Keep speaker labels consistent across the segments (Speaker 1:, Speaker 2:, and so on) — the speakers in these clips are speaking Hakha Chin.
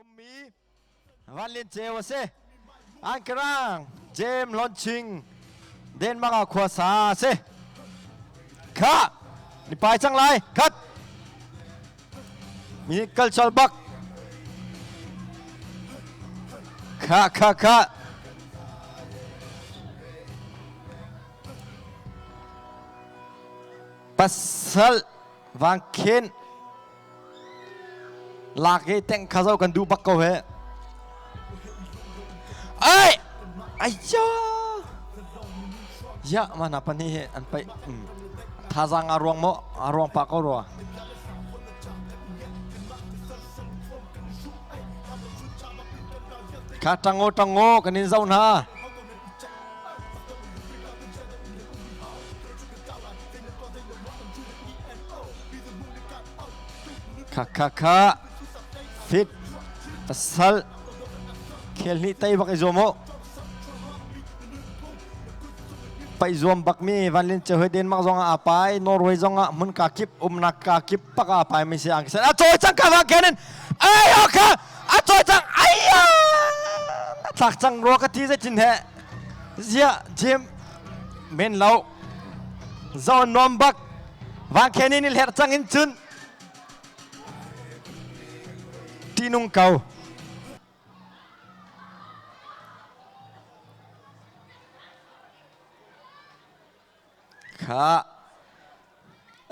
Speaker 1: Ummi Van Lian Ceu a si. Ankarang James Launching Denmark ah khuasa a si. Kha ni pai cang lai. Khat. Mi kal bak. Kha kha kha. Pasal Vang Khen Lak i teng kha zo kan duh bak ko he. Ai! Ai ya! Ya mana pan hi an pai thazang a ruang mo a ruang pa ko rua. Kha tango tango kan in zo na. Kha kha kha fit pasal khel nih tei bak i zuam u. Paih zuam bak mi Van Lin Ceu he Denmark zong ah aa pai, Norway zong ah hmun ka kip umnak ka kip pak aa pai mi si ang kisen. A cawi cang ka va kenin. Ai ka a cawi cang ai thlak cang rua ka ti zeitin he zia Jim men lo zo nuam bak Van Kenin i hler cang in cun ṭihnung ko. Kha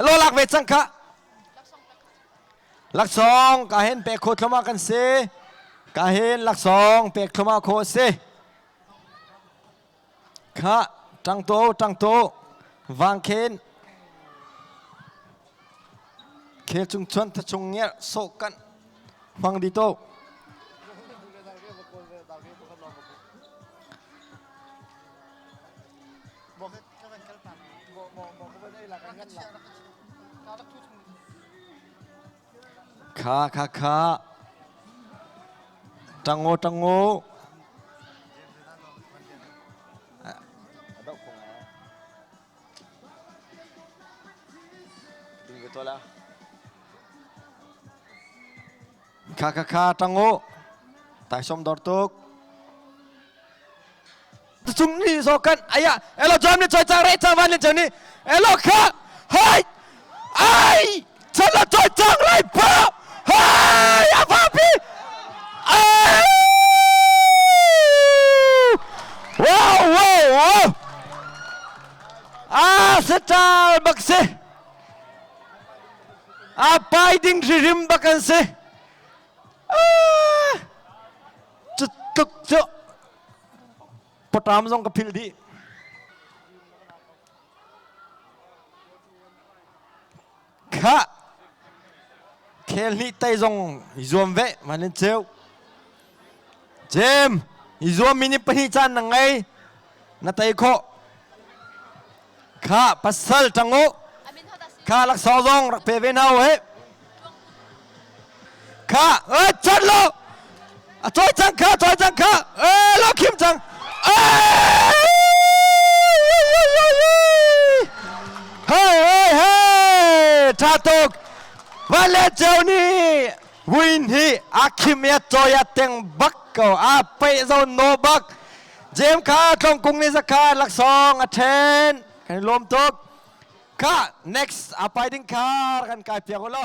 Speaker 1: lo lak ve cang kha. Laksawng ka hen pek kho thloma kan si. Ka hen laksawng pek thloma kho si. Kha ṭangto ṭangto vangkhen khel chung chuan thachung ngerh sawh kanh hmang di to. Kha kha kha ṭango ṭango. Kha kha kha ṭang u. Taisom dor tuk. Cung ni so kan aya elo jam ni choi chang re chang van ni chang ni elo kha hai ai chala choi chang lai pa hai apa pi wow wow wow ah setal bak si a pai ding hrim bak an si ah tuk cu Paṭam zong ka philh dih. Khah! Khel hnih tei zong i zuam ve, man in ceu. Jem, i zuam mi nih pahnih caan na ngei. Na tei khawh. Khah, pasal ṭang u. Khah, laksawng zong rak pe ve hna u he. Kha eh chat lo a choi cang kha choi cang kha eh lo khim cang hey hey hey tha tuk van le cheu ni win hi a khim ya choi ya teng bak ko a pe zo no bak jem kha tlong kung ni zakha laksong a then kan lom tuk kha next a pai ding kha kan kai piak lo.